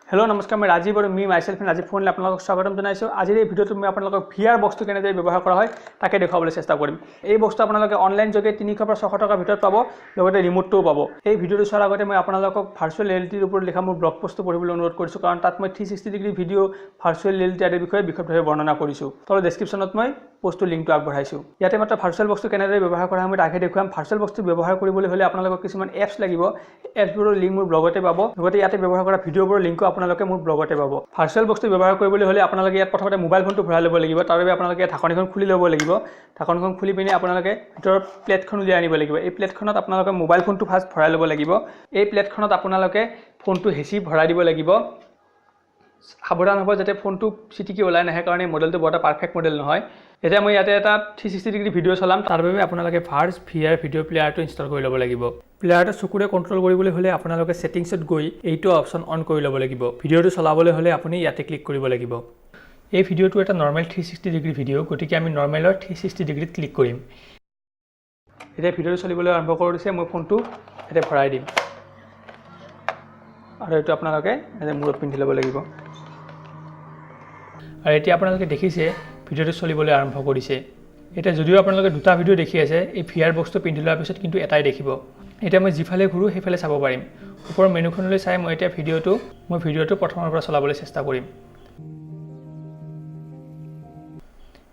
Hello' নমস্কাৰ, মই ৰাজীৱ আৰু মি মাইছেল্ফ ৰাজীৱ ফোনলৈ আপোনালোকক স্বাগতম জনাইছোঁ। আজিৰ এই ভিডিঅ'টোত মই আপোনালোকক ভিআৰ বক্সটো কেনেদৰে ব্যৱহাৰ কৰা হয় তাকে দেখুৱাবলৈ চেষ্টা কৰিম। এই বক্সটো আপোনালোকে অনলাইন যোগে 300 পৰা 600 টকাৰ ভিতৰত পাব, লগতে ৰিম'টটোও পাব। এই ভিডিঅ'টো চোৱাৰ আগতে মই আপোনালোকক ভাৰ্চুৱেল ৰিয়েলিটিৰ ওপৰত লিখা মোৰ ব্লগ পষ্টটো পঢ়িবলৈ অনুৰোধ কৰিছোঁ, কাৰণ তাত মই 360 ডিগ্ৰী ভিডিঅ', ভাৰ্চুৱেল ৰিয়েলিটি আদিৰ বিষয়ে বিশদভাৱে বৰ্ণনা কৰিছোঁ। তলত ডেছক্ৰিপশ্যনত মই পষ্টটোৰ লিংকটো আগবঢ়াইছোঁ। ইয়াতে মাত্ৰ ভাৰ্চুৱেল বক্সটো কেনেদৰে ব্যৱহাৰ কৰা হয় মই তাকে দেখুৱাম। ভাৰ্চুৱেল বক্সটো ব্যৱহাৰ কৰিবলৈ হ'লে আপোনালোকক কিছুমান এপছ লাগিব, এপছবোৰৰ লিংক মোৰ ব্লগতে পাব, লগতে ইয়াতে ব্যৱহাৰ কৰা ভিডিঅ'বোৰৰ লিংকো আপোনালোকে মোৰ ব্লগতে পাব। ভাৰ্চুৱেল বক্সটো ব্যৱহাৰ কৰিবলৈ হ'লে আপোনালোকে ইয়াত প্ৰথমতে মোবাইল ফোনটো ভৰাই ল'ব লাগিব। তাৰ বাবে আপোনালোকে ঢাকনিখন খুলি ল'ব লাগিব। ঢাকনিখন খুলি পিনে আপোনালোকে ভিতৰৰ প্লেটখন উলিয়াই আনিব লাগিব। এই প্লেটখনত আপোনালোকে মোবাইল ফোনটো ফাৰ্ষ্ট ভৰাই ল'ব লাগিব। এই প্লেটখনত আপোনালোকে ফোনটো হেঁচি ভৰাই দিব লাগিব। সাৱধান হ'ব যাতে ফোনটো চিটিকি ওলাই নাহে, কাৰণ এই মডেলটো বৰ এটা পাৰফেক্ট মডেল নহয়। এতিয়া মই ইয়াতে এটা 360 ডিগ্ৰী ভিডিঅ' চলাম। তাৰ বাবে আপোনালোকে ভাৰ্চ ভিআৰ ভিডিঅ' প্লেয়াৰটো ইনষ্টল কৰি ল'ব লাগিব। প্লেয়াৰটো চকুৰে কণ্ট্ৰল কৰিবলৈ হ'লে আপোনালোকে ছেটিংছত গৈ এইটো অপশ্যন অন কৰি ল'ব লাগিব। ভিডিঅ'টো চলাবলৈ হ'লে আপুনি ইয়াতে ক্লিক কৰিব লাগিব। এই ভিডিঅ'টো এটা নৰ্মেল 360 ডিগ্ৰী ভিডিঅ', গতিকে আমি নৰ্মেলৰ 360 ডিগ্ৰীত ক্লিক কৰিম। এতিয়া ভিডিঅ'টো চলিবলৈ আৰম্ভ কৰি দিছে। মই ফোনটো ইয়াতে ভৰাই দিম আৰু এইটো আপোনালোকে ইয়াতে মূৰত পিন্ধি ল'ব লাগিব। আৰু এতিয়া আপোনালোকে দেখিছে ভিডিঅ'টো চলিবলৈ আৰম্ভ কৰিছে। এতিয়া যদিও আপোনালোকে দুটা ভিডিঅ' দেখি আছে, এই ভিআৰ বক্সটো পিন্ধি লোৱাৰ পিছত কিন্তু এটাই দেখিব। এতিয়া মই যিফালে ঘূৰোঁ সেইফালে চাব পাৰিম। ওপৰৰ মেনুখনলৈ চাই মই এতিয়া ভিডিঅ'টো প্ৰথমৰ পৰা চলাবলৈ চেষ্টা কৰিম।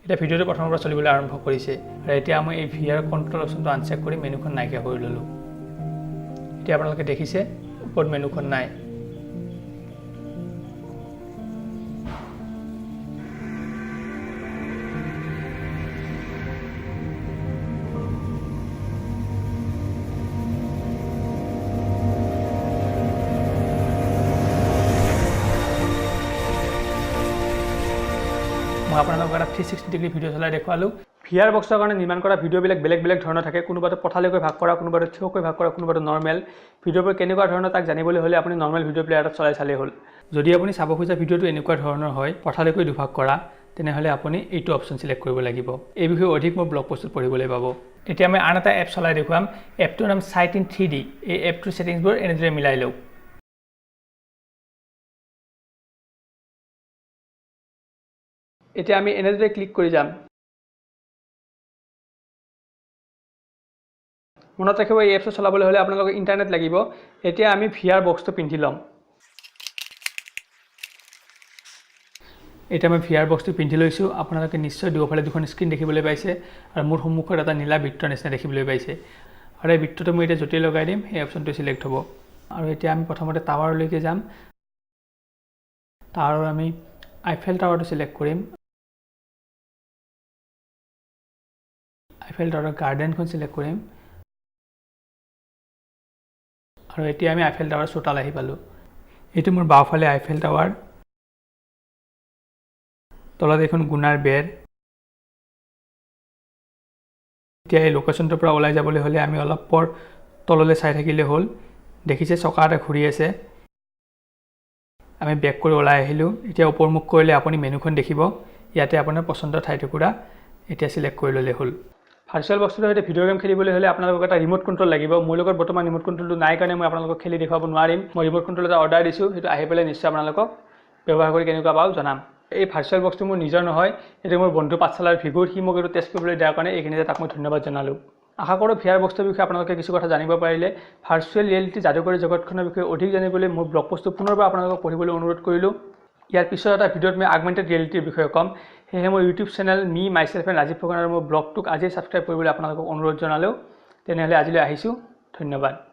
এতিয়া ভিডিঅ'টো প্ৰথমৰ পৰা চলিবলৈ আৰম্ভ কৰিছে। আৰু এতিয়া মই এই ভিআৰ কণ্ট্ৰল অপশ্যনটো আনচেক কৰি মেনুখন নাইকিয়া কৰি ল'লোঁ। এতিয়া আপোনালোকে দেখিছে ওপৰত মেনুখন নাই। মই আপোনালোকক এটা 360 ডিগ্ৰী ভিডিঅ' চলাই দেখুৱালোঁ। ভিআৰ বক্সৰ কাৰণে নিৰ্মাণ কৰা ভিডিঅ'বিলাক বেলেগ বেলেগ ধৰণৰ থাকে। কোনোবাটো পথালিকৈ ভাগ কৰা, কোনোবাটো থিয়কৈ ভাগ কৰা, কোনোবাটো নৰ্মেল। ভিডিঅ'বোৰ কেনেকুৱা ধৰণৰ তাক জানিবলৈ হ'লে আপুনি নৰ্মেল ভিডিঅ' প্লেয়াৰত চলাই চালেই হ'ল। যদি আপুনি চাব খোজা ভিডিঅ'টো এনেকুৱা ধৰণৰ হয়, পথালিকৈ দুভাগ কৰা, তেনেহ'লে আপুনি এইটো অপশ্যন চিলেক্ট কৰিব লাগিব। এই বিষয়ে অধিক মোৰ ব্লগ পষ্টত পঢ়িবলৈ পাব। এতিয়া মই আন এটা এপ চলাই দেখুৱাম। এপটোৰ নাম চাইট ইন 3D। এই এপটোৰ ছেটিংছবোৰ এনেদৰে মিলাই লওক। এতিয়া আমি এনেদৰে ক্লিক কৰি যাম। মনত ৰাখিব, এই এপছটো চলাবলৈ হ'লে আপোনালোকৰ ইণ্টাৰনেট লাগিব। এতিয়া আমি ভিআৰ বক্সটো পিন্ধি ল'ম। এতিয়া মই ভিআৰ বক্সটো পিন্ধি লৈছোঁ। আপোনালোকে নিশ্চয় দুয়োফালে দুখন স্ক্ৰীণ দেখিবলৈ পাইছে আৰু মোৰ সন্মুখত এটা নীলা বৃত্তৰ নিচিনা দেখিবলৈ পাইছে। আৰু এই বৃত্তটো মই এতিয়া য'তেই লগাই দিম সেই অপশ্যনটো চিলেক্ট হ'ব। আৰু এতিয়া আমি প্ৰথমতে টাৱাৰলৈকে যাম। টাৱাৰৰ আমি আইফেল টাৱাৰটো চিলেক্ট কৰিম। আইফেল টাৱাৰৰ গাৰ্ডেনখন চিলেক্ট কৰিম। আৰু এতিয়া আমি আইফেল টাৱাৰ চোতাল আহি পালোঁ। এইটো মোৰ বাওঁফালে আইফেল টাৱাৰ, তলত এইখন গুণাৰ বেৰ। এতিয়া এই লোকেশ্যনটোৰ পৰা ওলাই যাবলৈ হ'লে আমি অলপ পৰ তললৈ চাই থাকিলে হ'ল। দেখিছে চকা এটা ঘূৰি আছে। আমি বেক কৰি ওলাই আহিলোঁ। এতিয়া ওপৰমুখ কৰিলে আপুনি মেনুখন দেখিব। ইয়াতে আপোনাৰ পচন্দৰ ঠাই টুকুৰা এতিয়া চিলেক্ট কৰি ল'লে হ'ল। ভাৰ্চুৱেল বক্সটোৰ সৈতে ভিডিঅ' গেম খেলিবলৈ হ'লে আপোনালোকক এটা ৰিম'ট কণ্ট্ৰল লাগিব। মোৰ লগত বৰ্তমান ৰিম'ট কণ্ট্ৰলটো নাই কাৰণে মই আপোনালোকক খেলি দেখুৱাব নোৱাৰিম। মই ৰিম'ট কণ্ট্ৰল এটা অৰ্ডাৰ দিছোঁ, সেইটো আহি পেলাই নিশ্চয় আপোনালোকক ব্যৱহাৰ কৰি কেনেকুৱা পাওঁ জনাম। এই ভাৰ্চুৱেল বক্সটো মোৰ নিজৰ নহয়, এইটো মোৰ বন্ধু পাঠশালাৰ ভিগুৰ। সি মোক এইটো টেষ্ট কৰিবলৈ দিয়াৰ কাৰণে এইখিনিতে তাক মই ধন্যবাদ জনালোঁ। আশা কৰোঁ ভিআৰ বক্সটোৰ বিষয়ে আপোনালোকে কিছু কথা জানিব পাৰিলে। ভাৰ্চুৱেল ৰিয়েলিটি যাদুকৰী জগতখনৰ বিষয়ে অধিক জানিবলৈ মোৰ ব্লগ পষ্টটো পুনৰবাৰ আপোনালোকক পঢ়িবলৈ অনুৰোধ কৰিলোঁ। ইয়াৰ পিছত এটা ভিডিঅ'ত মই আগমেণ্টেড ৰিয়েলিটিৰ বিষয়ে ক'ম। সেয়েহে মোৰ YouTube channel me myself and Rajiv Phukan আৰু মোৰ ব্লগটোক আজিয়েই ছাবস্ক্ৰাইব কৰিবলৈ আপোনালোকক অনুৰোধ জনালোঁ। তেনেহ'লে আজিলৈ আহিছোঁ, ধন্যবাদ।